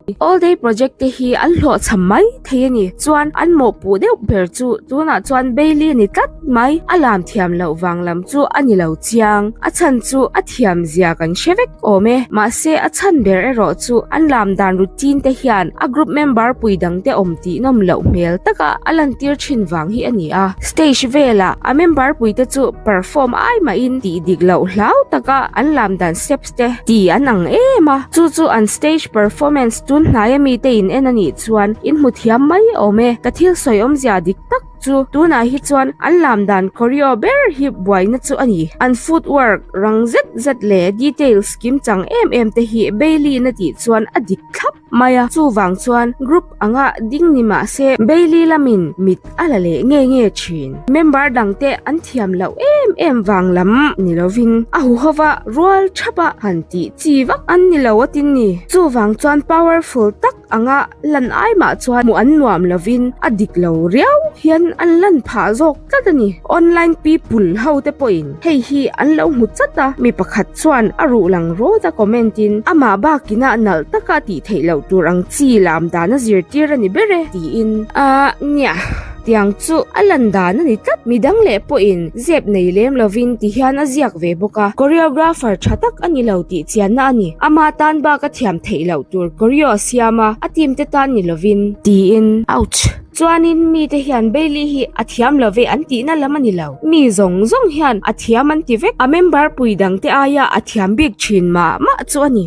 All Day Project te hi an hlawhchham mai thei a ni. Chuan an mawhpuh deuh ber chu tunah chuan Bailey a ni tlat mai. A lam thiam loh vang lam chu a ni lo chiang. A chhan chu a thiam zia kan hre vek awm e. Mahse a chhan ber erawh chu an lam dan routine te hian a group member pui dang te awm tih nawm loh hmel taka a lantir thin vang hi a ni a. Stage velah a member pui te chu perform ai mahin tih dik loh hlau taka an lam dan steps te ti an ang em a, chu chu an stage performance tun hnaia mite in en a nih chuan in hmu thiam mai awm e. Ka thil sawi awmzia dik tak chu tunah hi chuan an lam dan choreo ber hi buaina chu a ni. An footwork rang zet zet leh details kim chang em em te hi Bailey na tih chuan a dik thlap mai a, chuvang chuan group anga ding ni mah se Bailey lamin mit a la leh nge nge thin. Member dangte an thiam loh em em vang lam ni lovin a huhova rual thapa han tih chi vak an ni lo a tin ni. Chuvang chuan powerful tak anga lan ai mah chuan hmuh an nuam lovin a dik lo riau hian an lan phah zawk tlat a ni. Online people ho te pawhin hei hi an lo hmu chat a, mi pakhat chuan a ruh lang rawt a comment in amah bakina nalh taka tih theih loh tur ang chi lam dan a zirtir a ni ber e tiin a nia tiang chu a lan dan a ni tlat. Midang leh pawhin zep nei lem lovin ti hian a ziak ve bawk a, choreographer tha tak a ni lo tih chianna a ni. Ama tan bak a thiam theih loh tur choreo a siam a, a team te tan ni lovin tiin ouch! Chuanin mite hian Bailey hi a thiam lo ve an tihna lam a ni lo. Mi zawng zawng hian a thiam an ti vek. A member pui dangte aia a thiam bik thin mah mah chu a ni.